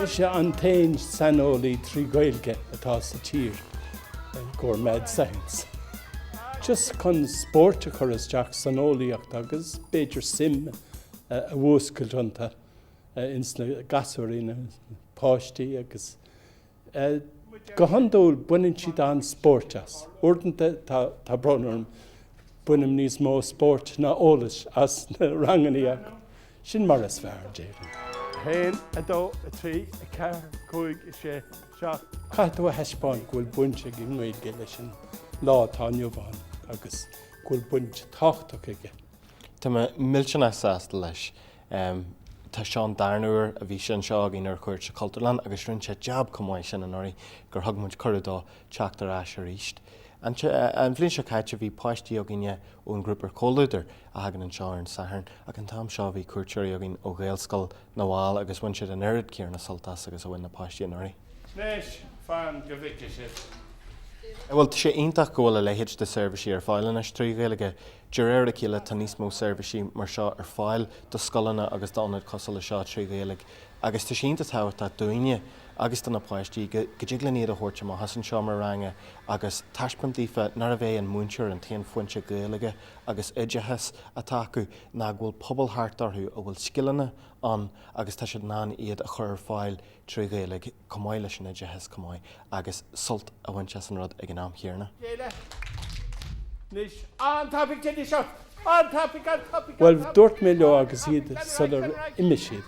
Mise an t-aon saineolaí trí Ghaeilge atá sa tír i gcomhair Mad Science. Just chun spóirt a chur isteach san eolaíocht agus b'fhéidir suim a mhúscailt iontu, ins na gasúirí, na páistí agus Go hiondúil baineann siad an-spóirt as. Uaireanta, tá brón orm, bainim níos mó spóirt ná eolais as na ranganna ach sin mar is fearr, déarfainn. 1, 2, 3, 4, 5, 6, 7. Caithfidh tú a thaispeáint go bhfuil baint ag an nGaeilge leis an lá atá inniu ann agus go bhfuil baint tábhachtach aige. Tá mé millteanach sásta leis. Tá seo an darna huair a bhí sé anseo againn ar cuairt sa Chultúrlann agus rinne sé jab chomh maith sin anuraidh gur thug muid cuireadh dó teacht ar ais arís. An bhliain seo caite bhí páistí againne ón ghrúpa Comhluadar a thagann anseo ar an Satharn ach an t-am seo bhí cuairteoirí againn ó Ghaelscoil na bhFál agus bhain siad an oiread céanna sult as agus a bhain na páistí anuraidh. Anois, fan go bhfeicfidh sibh. Bhuel, tá sé iontach go bhfuil a leithéid de seirbhísí ar fáil anois trí Ghaeilge. De réir a chéile tá níos mó seirbhísí mar seo ar fáil do scoileanna agus d'ionaid cosúil le seo trí Ghaeilge agus tá sé iontach tábhachtach dúinne agus do na páistí go dtig linn iad a thabhairt amach as an seomra ranga agus taispeáint daofa nárbh é an múinteoir an t-aon foinse Gaeilge agus oideachais atá acu ná go bhfuil pobal thart orthu a bhfuil scileanna ann agus tá siad in ann iad a chur ar fáil trí Ghaeilge chomh maith leis an oideachas chomh maith agus sult a bhaint as an rud ag an am chéanna. Chéile. Anois, an-tapaidh, déan é seo! An-tapaidh, an-tapaidh, Bhuel, dúirt mé leo agus iad sular imigh siad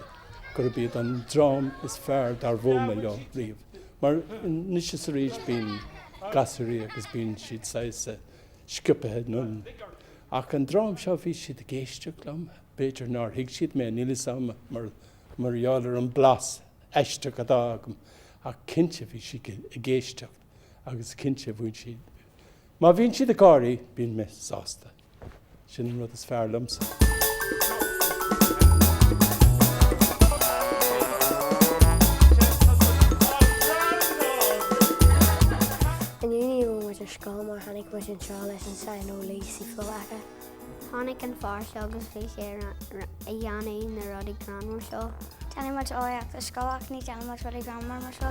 gurb iad an dream is fearr dár bhuail mé leo riamh. Mar anois is arís bíonn gasúirí agus bíonn siad saghas sciobtha nó ach an dream seo bhí siad ag éisteacht liom, b'fhéidir nár thuig siad mé, níl fhios a'm mar mar gheall ar an blas aisteach atá agam, ach cinnte bhí siad ag éisteacht agus cinnte bhain siad, má bhíonn siad ag gáirí, bíonn mé sásta. Sin an rud is fearr liomsa. Inniu ní raibh muid ar scoil mar tháinig muid anseo leis an saineolaí saoithiúil. Tháinig an fear seo agus bhí sé ag déanamh na rudaí greannmhar seo. Déanann muid eolaíocht ar scoil ach ní déanann muid rudaí greannmhar mar seo.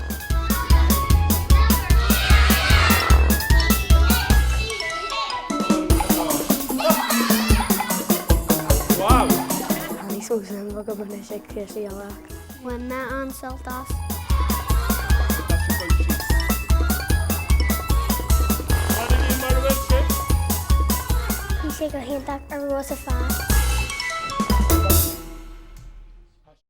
Tá níos mó suim agam anois ag cúrsaí eolaíocht. Bhain mé an-sult as. Bhí sé go hiontach ar fheabhas ar fad.